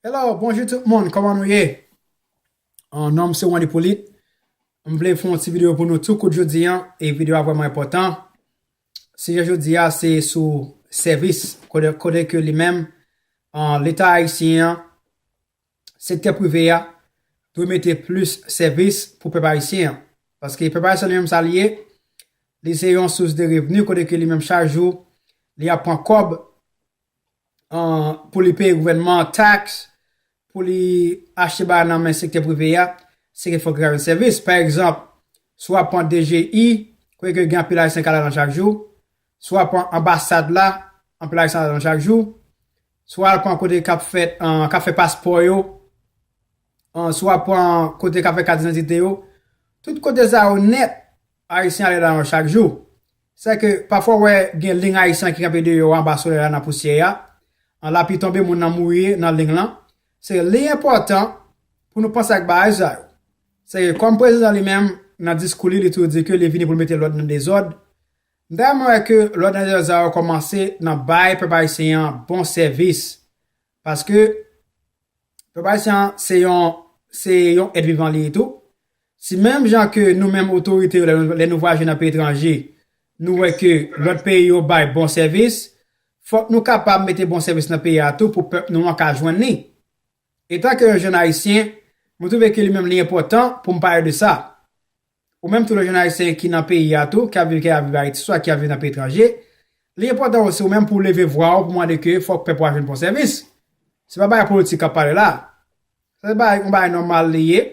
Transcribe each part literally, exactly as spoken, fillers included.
Hello, bonjou tout moun, kòman nou ye? An, non m se Wandy Polit. M vle fè yon ti videyo pou nou tou kout jodi an, e videyo a vrèman enpòtan. Sijè jodi a se sou sèvis, kote, kote ke li menm, an, Leta ayisyen an, sektè prive a, dwe mete plis sèvis pou pèp ayisyen an. Paske pèp ayisyen li menm sa li ye, li se yon sous de revni kote ke li menm chak jou, li ap pran kòb, an, pou li peye gouvènman an taks, pou li achte bagay nan men sektè prive a, se ke fòk li ka jwenn sèvis. Pa egzanp, si w ap pran D G I, kote ke gen anpil ayisyen k al ladan chak jou, si w ap pran anbasad la, anpil ayisyen al ladan chak jou, si w al pran kote k ap fèt, an, k ap fè paspò yo, an, si w ap pran kote k ap fè kat idantite yo, tout kote sa yo nèt, ayisyen ale ladan yo chak jou. Se ke pafwa w wè gen liy ayisyen ki kanpe deyò anba solèy la nan pousyè a, an, lapli tonbe, moun nan mouri nan liy lan. Se li enpòtan pou nou panse ak bagay sa yo. Se ke kòm prezidan li menm, nan diskou li, li toujou di ke li vini pou l mete lòd nan dezòd. M ta renmen wè ke lòd nan dezòd sa yo kòmanse nan bay pèp ayisyen an bon sèvis. Paske pèp ayisyen an se yon, se yon èt vivan li ye tou. Si menm jan ke nou menm otorite yo, lè nou, lè nou vwayaje nan peyi etranje, nou wè ke lòt peyi yo bay bon sèvis, fòk nou kapab mete bon sèvis nan peyi a tou pou pèp nou an ka jwenn li. Etanke yon jèn ayisyen, mwen twouve ke li menm li enpòtan pou m pale de sa. Ou menm tou lòt jèn ayisyen ki nan peyi a tou, ki ap viv, ki ap viv Ayiti, swa ki ap viv nan peyi etranje, li enpòtan osi ou menm pou w leve vwa w pou mande ke fòk pèp ou a jwenn bon sèvis. Se pa bagay politik k ap pale la. Se bagay, yon bagay nòmal li ye.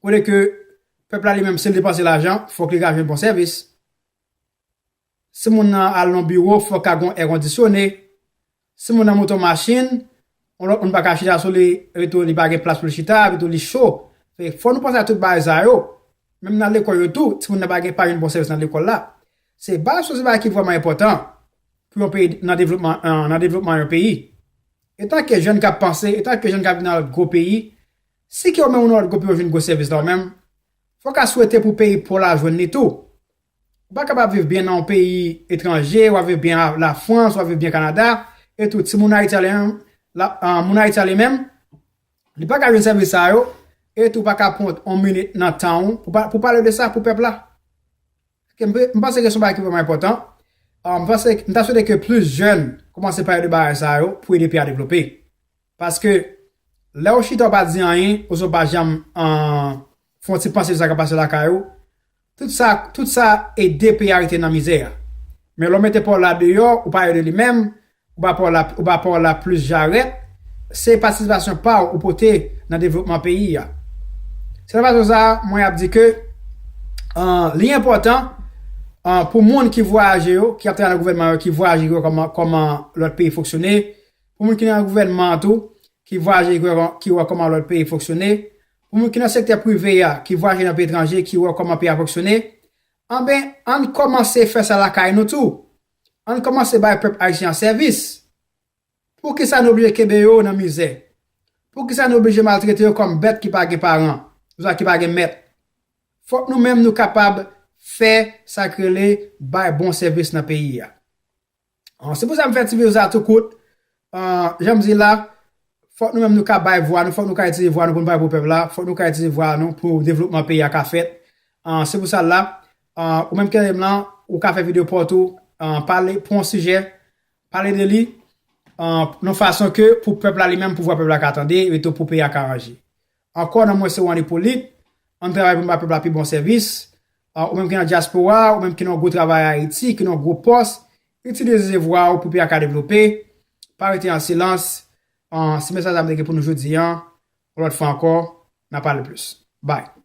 Kote ke pèp la li menm, si l depanse lajan, fòk li ka jwenn bon sèvis. Si moun nan al nan biwo, fòk ka gen yon èkondisyone. Si moun nan monte yon machin, yon lòt moun pa ka chita sou li, epi tou li pa gen plas pou l chita, epi tou li cho. Fè, fò nou panse a tout bagay sa yo. Menm nan lekòl yo tou, timoun nan pa gen, pa jwenn bon sèvis nan lekòl la. Se bagay sa yo, se bagay ki vrèman enpòtan pou yon peyi, nan devlopman, nan devlopman yon peyi. Etanke jèn k ap panse, etanke jèn k ap viv nan lòt gwo peyi, si ke ou menm ou nan lòt gwo peyi ou jwenn gwo sèvis la ou menm, fò w ka swete pou peyi pa w la jwenn li tou. Ou pa kapab viv byen nan yon peyi etranje, w ap viv byen a Lafrans, w ap viv byen Kanada, e tou timoun Ayiti a li menm, la, ah, moun Ayiti a li menm, li pa ka jwenn sèvis sa yo, e tou pa ka pran yon minit nan tan ou pou pa, pou pale de sa pou pèp la. Ok, m pe-, m panse ke se yon bagay ki vrèman enpòtan. Ah, m panse, m ta swete ke plis jèn kòmanse pale de bagay sa yo pou ede peyi a devlope. Paske lè w chita w pa di anyen, oubyen w pa janm, ah, fè yon ti panse de sa k ap pase lakay ou, tout sa, tout sa ede peyi a rete nan mizè a. Men lè w mete pa w la deyò, ou pa ede li menm, ou ba pa w la, ou ba pa w la plis jarèt, se patisipasyon pa w ou pote nan devlopman peyi a. Se nan fason sa a, mwen ap di ke, ah, li enpòtan, ah, pou moun ki vwayaje yo, ki ap travay nan gouvènman yo, ki vwayaje yo kòman, kòman lòt peyi fonksyone, pou moun ki nan gouvènman an tou, ki vwayaje, ki wè, ki wè kòman lòt peyi fonksyone, pou moun ki nan sektè prive a, ki vwayaje nan peyi etranje, ki wè kòman peyi a fonksyone, anben, ann kòmanse fè sa lakay nou tou. Ann kòmanse bay pèp ayisyen an sèvis. Poukisa nou oblije kenbe yo nan mizè? Poukisa nou oblije maltrete yo kòm bèt ki pa gen paran, oswa ki pa gen mèt? Fòk nou menm nou kapab fè sa k rele bay bon sèvis nan peyi a. Ah, se pou sa m fè ti videyo sa tou kout. Ah, jan m di la, fòk nou menm nou ka bay vwa nou, fòk nou ka itilize vwa nou pou nou pale pou pèp la, fòk nou ka itilize vwa nou pou devlopman peyi a ka fèt. Ah, se pou sa la, ah, ou menm ki tande m lan, ou ka fè videyo pa w tou, ah, pale, pran yon sijè, pale de li, ah, nan fason ke pou pèp la li menm, pou vwa pèp la ka tande, epi tou pou peyi a ka ranje. Ankò, non mwen se Wandy Polit, ann travay pou n ba pèp la pi bon sèvis. Ah, ou menm ki nan dyaspora, ou menm ki nan gwo travay Ayiti, ki nan gwo pòs, itilize vwa ou pou peyi a ka devlope. Pa rete an silans. Ah, se mesaj sa m te gen pou nou jodi a. Yon lòt fwa ankò, n a pale plis. Bye.